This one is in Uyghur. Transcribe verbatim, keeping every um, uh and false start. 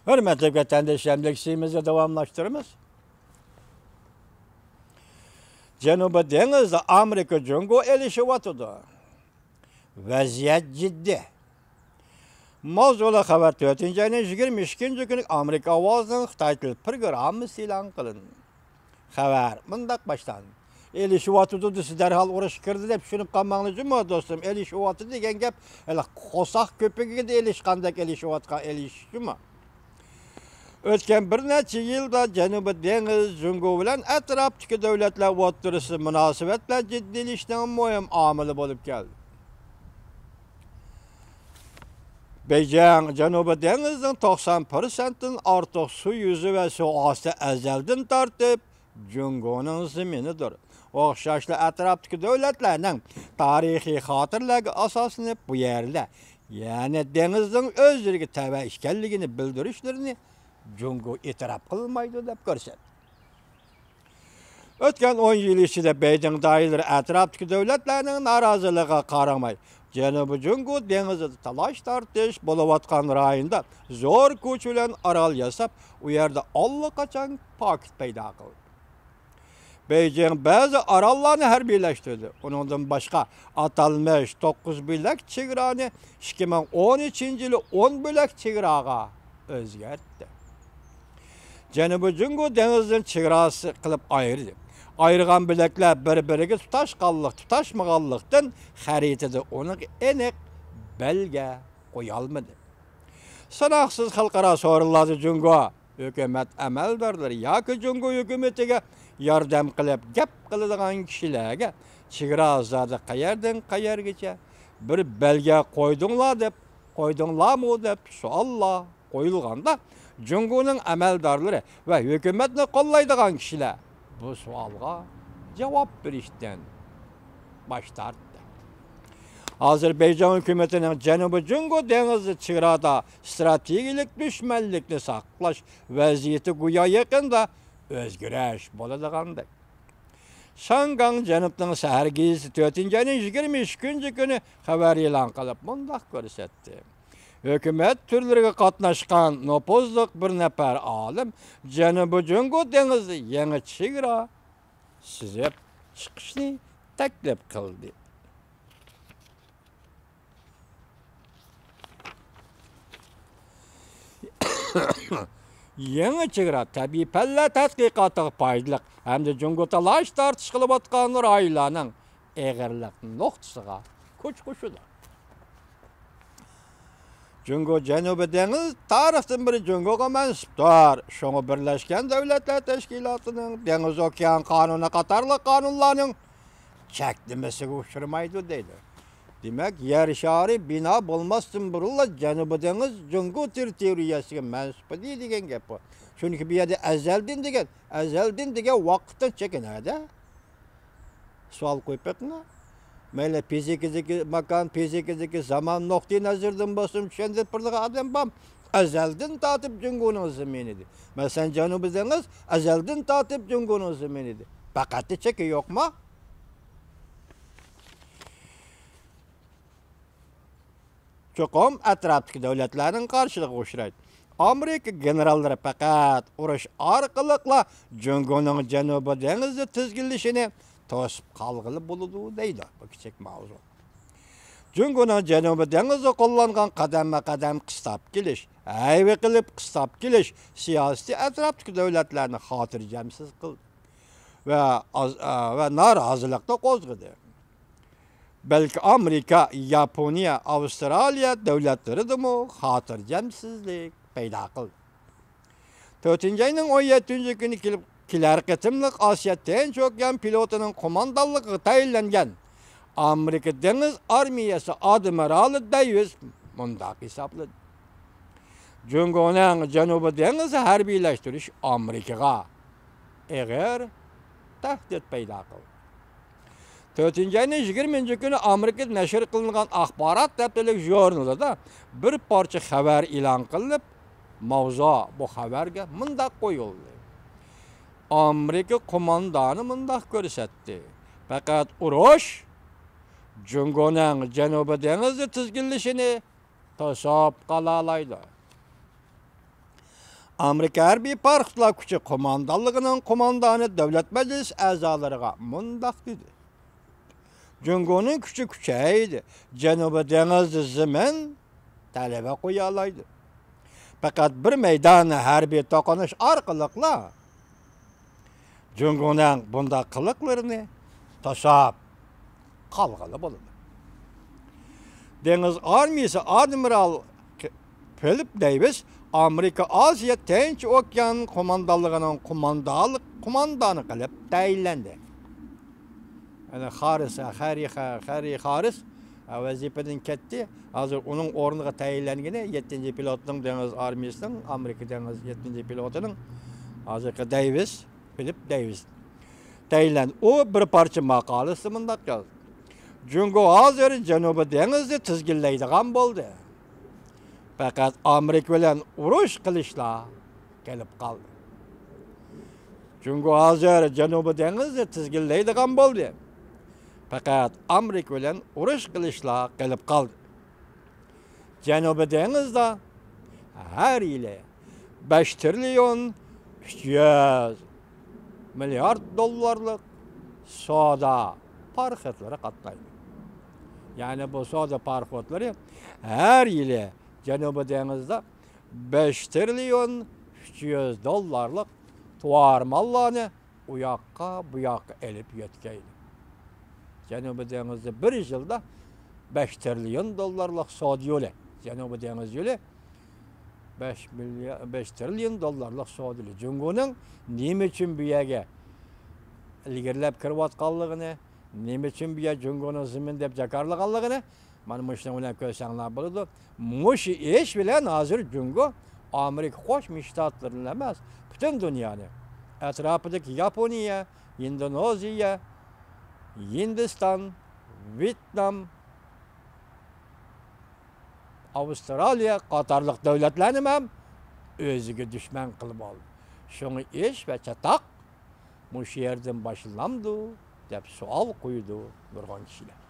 ھۆرمەتلىك ۋەتەنداشلار، ئەمدىكى سىيىمىزنى داۋاملاشتۇرىمىز. جەنۇبىي دېڭىزدا ئامېرىكا جۇڭگو ئېلىشىۋاتىدۇ. ۋەزىيەت جىددىي. ماۋزۇلۇق خەۋەر تۆتىنچى ئاينىڭ يىگىرمە ئىككىنچى كۈنى ئامېرىكا ئاۋازىنىڭ خىتاي تىل پروگراممىسى ئېلان قىلىندى. خەۋەر مۇنداق باشلاندى. ئېلىشىۋاتىدۇ دېسە، دەرھال ئۇرۇشقا كىردى دەپ چۈشىنىپ قالماڭلار جۇمۇ دوستۇم. ئېلىشىۋاتىدۇ دېگەن گەپ ھېلى قورساق كۆپۈكىگە ئېلىشقاندەك ئېلىشىۋاتقان ئېلىشىش جۇمۇ. ئۆتكەن بىر نەچچە يىلدا جەنۇبىي دېڭىز جۇڭگو بىلەن ئەتراپتىكى دۆلەتلەر ئوتتۇرىسىدا مۇناسىۋەتلەر جىددىيلىشىشنىڭ مۇھىم ئامىلى بولۇپ كەلدى. بېيجىڭ جەنۇبىي دېڭىزنىڭ توقسان پىرسەنتتىن ئارتۇق سۇ يۈزى ۋە سۇ ئاستى ئەزەلدىن تارتىپ جۇڭگونىڭ زېمىنىدۇر. ئوخشاشلا ئەتراپتىكى دۆلەتلەرنىڭ تارىخىي خاتىرىلەرگە ئاساسلىنىپ بۇ يەرلەر، يەنى دېڭىزنىڭ ئۆزلىرىگە تەۋە ئىكەنلىكىنى بىلدۈرۈشلىرىنى جۇڭگو ئېتىراپ قىلمايدۇ دەپ كۆرسەتتى. ئۆتكەن ئون يىل ئىچىدە بېيجىڭ دائىرىلىرى ئەتراپتىكى دۆلەتلەرنىڭ نارازىلىقىغا قارىماي، جەنۇبىي جۇڭگو دېڭىزىدا تالاش-تارتىش بولۇۋاتقان رايوندا زور كۈچ بىلەن ئارال ياساپ، ئۇ يەردە ئاللىقاچان پاكىت پەيدا قىلدى. بېيجىڭ بەزى ئاراللارنى ھەربىيلەشتۈردى. ئۇنىڭدىن باشقا، ئاتالمىش توققۇز بۆلەك چېگرانى ئىككى مىڭ ئون ئۈچىنچى يىلى ئون بۆلەك چېگراغا ئۆزگەرتتى. جەنۇبىي جۇڭگو دېڭىزىنى چېگراسى قىلىپ ئايرىدى. ئايرىغان بۆلەكلەر بىر-بىرىگە تۇتاشقانلىق، تۇتاشمىغانلىقتىن، خەرىتىدە ئۇنىڭ ئېنىق بەلگە قويالمىدى. ساناقسىز خەلقئارا سورۇنلاردا جۇڭگو ھۆكۈمەت ئەمەلدارلىرى ياكى جۇڭگو ھۆكۈمىتىگە ياردەم قىلىپ گەپ قىلىدىغان كىشىلەرگە چېگرا زادى قەيەردىن قەيەرگىچە، بىر بەلگە قويدۇڭلار دەپ، قويدۇڭلارمۇ دەپ سوئاللار قويۇلغاندا، جۇڭگونىڭ ئەمەلدارلىرى ۋە ھۆكۈمەتنى قوللايدىغان كىشىلەر بۇ سوئالغا جاۋاب بېرىشتىن باش تارتتى. ھازىر بېيجىڭ ھۆكۈمىتىنىڭ جەنۇبىي جۇڭگو دېڭىزى چېگرادا ئىستراتېگىيەلىك دۈشمەنلىكنى ساقلاش ۋەزىيىتى گويا يېقىندا ئۆزگىرىش بولىدىغاندەك. شاڭگاڭ جەنۇبنىڭ سەھەر گېزىتى تۆتىنچى ئاينىڭ يىگىرمە ئىككىنچى كۈنى خەۋەر ئېلان قىلىپ مۇنداق كۆرسەتتى. ھۆكۈمەت تۈرلىرىگە قاتناشقان نوپۇزلۇق بىر نەپەر ئالىم جەنۇبىي جۇڭگو دېڭىزى يېڭى چېگرا سىزىپ چىقىشنى تەكلىپ قىلدى. يېڭى چېگرا تەبىئىي پەنلەر تەتقىقاتىغا پايدىلىق ھەمدە جۇڭگو تالاش-تارتىش قىلىۋاتقان رايونلارنىڭ ئېغىرلىق نۇقتىسىغا كۈچ قوشىدۇ. جۇڭگو جەنۇبىي دېڭىز تارىختىن بېرى جۇڭگوغا مەنسۇپتۇر. شۇڭا بىرلەشكەن دۆلەتلەر تەشكىلاتىنىڭ دېڭىز ئوكيان قانۇنى قاتارلىق قانۇنلارنىڭ چەكلىمىسىگە ئۇچرىمايدۇ دەيدۇ. دېمەك، يەر شارى بىنا بولماستىن بۇرۇنلا جەنۇبىي دېڭىز جۇڭگو تېررىتورىيەسىگە مەنسۇپ ئىدى دېگەن گەپ بۇ. چۈنكى بۇ يەردە ئەزەلدىن دېگەن، ئەزەلدىن دېگەن ۋاقىتتىن چېكىنەدە. سوئال قويۇپ بېقىڭا. مەيلى فىزىكىدىكى ماكان، فىزىكىدىكى زامان نۇقتىئى نەزىرىدىن بولسۇن، چۈشەندۈرۈپ بېرىدىغان ئادەم بار. ئەزەلدىن تارتىپ جۇڭگونىڭ زېمىنى ئىدى. مەسىلەن، جەنۇبىي دېڭىز ئەزەلدىن تارتىپ جۇڭگونىڭ زېمىنى ئىدى. پەقەت چېكى يوقما؟ چوقۇم ئەتراپتىكى دۆلەتلەرنىڭ قارشىلىقىغا ئۇچرايدۇ. ئامېرىكا گېنېراللىرى پەقەت ئۇرۇش ئارقىلىقلا جۇڭگونىڭ جەنۇبىي دېڭىزدا تىزگىنلىشىنى توسۇپ قالغىلى بولىدۇ دەيدۇ. بۇ كىچىك ماۋزۇ. جۇڭگونىڭ جەنۇبىي دېڭىزدا قوللانغان قەدەممۇ قەدەم قىستاپ كېلىش، ھەيۋە قىلىپ قىستاپ كېلىش سىياسىتى ئەتراپتىكى دۆلەتلەرنى خاتىرجەمسىز قىلدى ۋە ئاز-، ۋە نارازىلىقنى قوزغىدى. بەلكى ئامېرىكا، ياپونىيە، ئاۋسترالىيە دۆلەتلىرىدىمۇ خاتىرجەمسىزلىك پەيدا قىلدى. تۆتىنچى ئاينىڭ ئون يەتتىنچى كۈنى كېلىپ، كېلەر قېتىملىق ئاسىيا تىنچ ئوكيان فلوتىنىڭ قوماندانلىقىغا تەيىنلەنگەن ئامېرىكا دېڭىز ئارمىيەسى ئادمىرالى دەيۋىس مۇنداق ھېسابلىدى. جۇڭگونىڭ جەنۇبىي دېڭىز ھەربىيلەشتۈرۈش ئامېرىكىغا ئېغىر تەھدىت پەيدا قىلدى. تۆتىنچى ئاينىڭ يىگىرمىنچى كۈنى ئامېرىكىدا نەشر قىلىنغان ئاخبارات ھەپتىلىك ژۇرنىلىدا بىر پارچە خەۋەر ئېلان قىلىنىپ، ماۋزۇ بۇ خەۋەرگە مۇنداق قويۇلدى. ئامېرىكا قوماندانى مۇنداق كۆرسەتتى: پەقەت ئۇرۇش جۇڭگونىڭ جەنۇبىي دېڭىزدا تىزگىنلىشىنى توسۇپ قالالايدۇ. ئامېرىكا ھەربىي پاراخوتلار كۈچى قوماندانلىقىنىڭ قوماندانى دۆلەت مەجلىسى ئەزالىرىغا مۇنداق دېدى: جۇڭگونىڭ كۈچى كۈچەيدى، جەنۇبىي دېڭىزدا زېمىن تەلىپى قويالايدۇ. پەقەت بىر مەيدان ھەربىي توقۇنۇش ئارقىلىقلا جۇڭگونىڭ بۇنداق قىلىقلىرىنى توساپ قالغىلى بولىدۇ. دېڭىز ئارمىيىسى ئادمىرال فىلىپ دېيۋىس ئامېرىكا ئاسىيا تىنچ ئوكيان قوماندانلىقىنىڭ قوماندانلىق، قوماندانى قىلىپ تەيىنلەندى. يەنى خارىس، خەررى، خەررى خارىس ۋەزىپىدىن كەتتى. ھازىر ئۇنىڭ ئورنىغا تەيىنلەنگىنى يەتتىنچى پىلوتنىڭ، دېڭىز ئارمىيىسىنىڭ ئامېرىكا دېڭىز يەتتىنچى پىلوتىنىڭ ھازىرقى دېيۋىس، فىلىپ دېيۋىس تەيىنلەندى. ئۇ بىر پارچە ماقالىسىدە مۇنداق يازدى: جۇڭگو ھازىر جەنۇبىي دېڭىزنى تىزگىنلەيدىغان بولدى. پەقەت ئامېرىكا بىلەن ئۇرۇش قىلىشلا قېلىپ قالدى. جۇڭگو ھازىر جەنۇبىي دېڭىزنى تىزگىنلەيدىغان بولدى. پەقەت ئامېرىكا بىلەن ئۇرۇش قىلىشلا قېلىپ قالدى. جەنۇبىي دېڭىزدا ھەر يىلى بەش تىرىليون ئۈچ يۈز مىليارد دوللارلىق سودا پاراخوتلىرى قاتنايدۇ. يەنى بۇ سودا پاراخوتلىرى ھەر يىلى جەنۇبىي دېڭىزدا بەش تىرىليون ئۈچ يۈز دوللارلىق تاۋار ماللارنى ئۇ ياققا، بۇ ياققا ئېلىپ يۆتكەيدۇ. جەنۇبىي دېڭىزدا بىر يىلدا بەش تىرىليون دوللارلىق سودا يولى، جەنۇبىي دېڭىز يولى بەش مىليار، بەش تىرىليون دوللارلىق سودا يولى. جۇڭگونىڭ نېمە ئۈچۈن بۇ يەرگە ئىلگىرىلەپ كىرىۋاتقانلىقىنى، نېمە ئۈچۈن بۇ يەر جۇڭگونىڭ زېمىنى دەپ جاكارلىغانلىقىنى مانا مۇشۇنىڭ بىلەن كۆرسەڭلار بولىدۇ. مۇشۇ ئىش بىلەن ھازىر جۇڭگو ئامېرىكا قوشما شتاتلىرىنى ئەمەس، پۈتۈن دۇنيانى، ئەتراپىدىكى ياپونىيە، ئىندونېزىيە، ھىندىستان، ۋيېتنام، ئاۋسترالىيە قاتارلىق دۆلەتلەرنىمۇ ھەم ئۆزىگە دۈشمەن قىلىپ ئالدى. شۇڭا ئىش ۋە چاتاق مۇشۇ يەردىن باشلىنامدۇ دەپ سوئال قويىدۇ نۇرغۇن كىشىلەر.